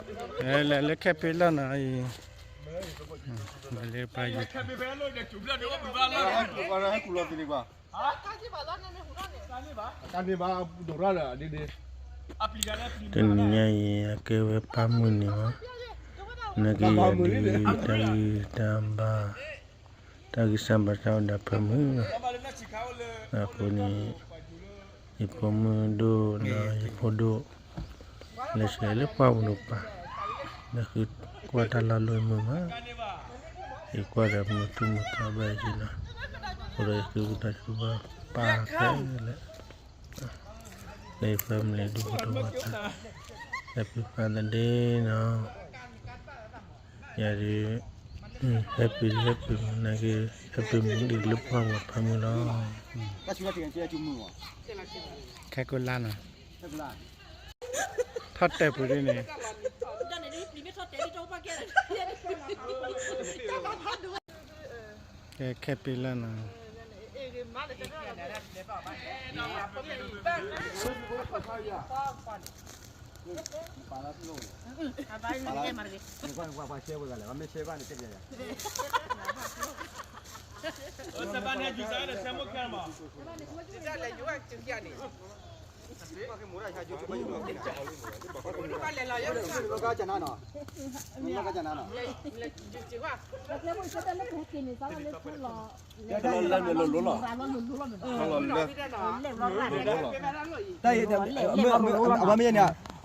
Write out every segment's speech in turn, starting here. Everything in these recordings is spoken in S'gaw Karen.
လဲၤလၢခဲပ့လၢ်နီၤအံၤ, လဲၤလၢပှၤယိၤ, တနံၤညါအံၤ အကဲဝဲပၢ်မုၢ်နံၤမး, နက့ၤယၤဒုး တၢ်ဂံၢ်တၢ်ဘါ တၢ်ဂံၢ်စၢ်ဘါစၢ်အိၣ်ဒီးဖၢမုၢ်လီၤ. အဃိန့ၣ် ယဖိမုၣ်ဒိၣ်ဒီးယဖိဒိၣ် လဲၤဆှၢလၢပှၢ်ပူၤဒီးပၢ်, လဲၤဃုကွၢ်တၢ်လီၢ်လၢမုာ်မး, ယကွၢ်ဒီးမုာ်သူၣ်မုာ်သးဘၣ်ယံၤနီၤ, အဃိဒီးယဃုကဒါဆူဘၣ်ပၢ်ခဲလၢာ် လၢယfamilyဒူၣ်ဖိထၢဖိသၣ်, Happy Father's Dayနီၤ, ယၤဒုး happy happy မုၢ်နၤက့ၤ happy မုၢ်ဒ်လၢပှၢ်ပူၤဖၢမုၢ်လီၤ. ခဲကိးလါနီၤ, ထီၣ်တဲာ်ပူၤဒ်န့ၣ် ကဲခဲပ့လၢ်နီၤ,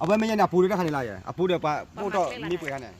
အဝဲမ့ၢ်ယဲန့ၣ် အပူၤဒီးတၢ်ခါန့ၣ်လီၤ, အပူၤဒီးပှၤအိၣ်ထီၣ်မ့ၢ်ပှဲၤခါန့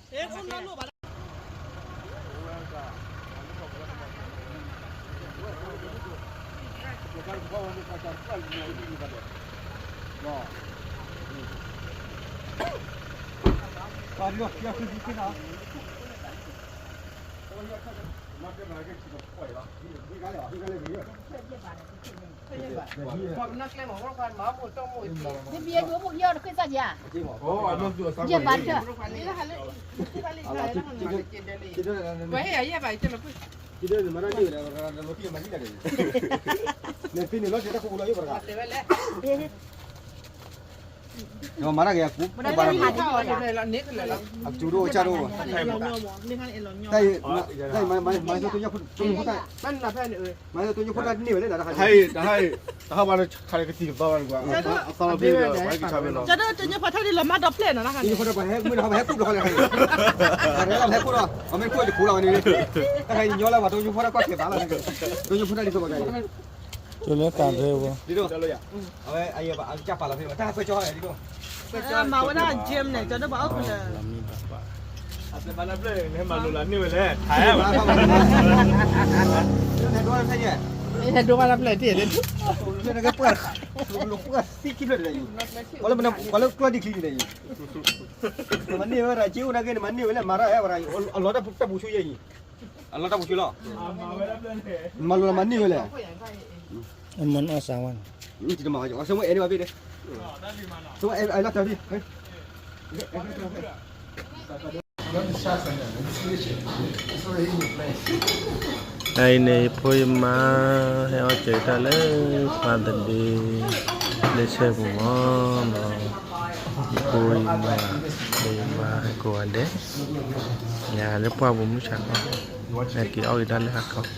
ၣ် မၤတၢ်က့ၤအကူ အကူဒိၣ်အဆၣ်ဒိၣ်, တၢ်အံၤ မၤသိညိဖိတၢ်န့ၢ်ဝဲလဲၣ်, တၢ်ဟဲ တဟဲ တဟးဘၣ်ခါလၢကသံၣ်ကသီဘၣ်န့ၣ်ကွၢ်, အသီလီၤဖဲဒီး ပှၤကဆါဖဲလီၤ, ကၠီဒိၣ်တညိဖိထီၣ်ဒ်လီၤမၢ်ဒီဖျၢၣ်နီၤ, တညိဖိထီၣ်ပှၤဟဲမုၢ်ဒီးဟဲပူၤလီၤခါန့ၣ်, တဟဲလီၤဟဲခိၣ်ဒီး အမ့ၢ်ခိၣ်တခူလီၤဝဲန့ၣ်, တဟဲညီလၢပှၤတညိဖိတၢ်ကွၢ်ကဲဘၣ်လီၤ, တညိဖိတၢ်ဒ်သိးဘၣ်ကါအံၤ, ကၠီလၢသးဖဲဝဲ ဒ်သိး အဝဲအယဲၢ်ဘၣ်အကစၢ်ပာ်လီၤဖဲဘၣ် တၢ်ဟဲခွဲကၠီဟဲဒ်သိး, မၤဝဲဒၣ် gym န့ၣ် ကၠီဒိၣ်ဘၣ်အိၣ်ဖဲလဲၣ်, မၤလိလၢန့ၢ်ဝဲလဲၣ်, ဟဲဒိၣ်ဘၣ်လၢဖျၢၣ်တ့ၢ်လၢ, ပှၤလၢကျီၢ်ဒံၣ်ချံန့ၣ်, ပှၤလၢကျီၢ်ဒံၣ်ချံန့ၣ်, မၤန့ၢ်ဝဲဒၣ်က့အိၣ်နာ်က့န့ၣ် မၤန့ၢ်ဝဲလဲၣ် မၤရၢ်ဝဲဒၣ်, အလီၤတၢ်ပူၤဆူယဲအံၤ အလီၤတၢ်ပူၤဆူလီၤ, မၤလိလၢမၤန့ၢ်ဝဲလဲၣ်, မၤန့ၢ်အီၣ်စၢ်ဝဲန့ၣ်, ဆိကမိၣ်အဲၣ်န့ၣ်ဘၣ်ဖဲ, ဆိကမိၣ်အဲၣ်လီၤတၢ်ဖဲ, တၢ်အံၤန့ၣ် ယဖိယမါ ဟဲအီၣ်စၢၤတၢ်လၢ Father's Day လၢဆဲပူၤမးနီၤ, ယဖိယမါ ယဖိယမါဟဲကိးဂၤဒဲး, ယၤလၢပှၢ်ပူၤမုၢ်ဆါခီ, ဟဲက့ၤအီၣ်က့ၤတၢ်လၢဟါခီ.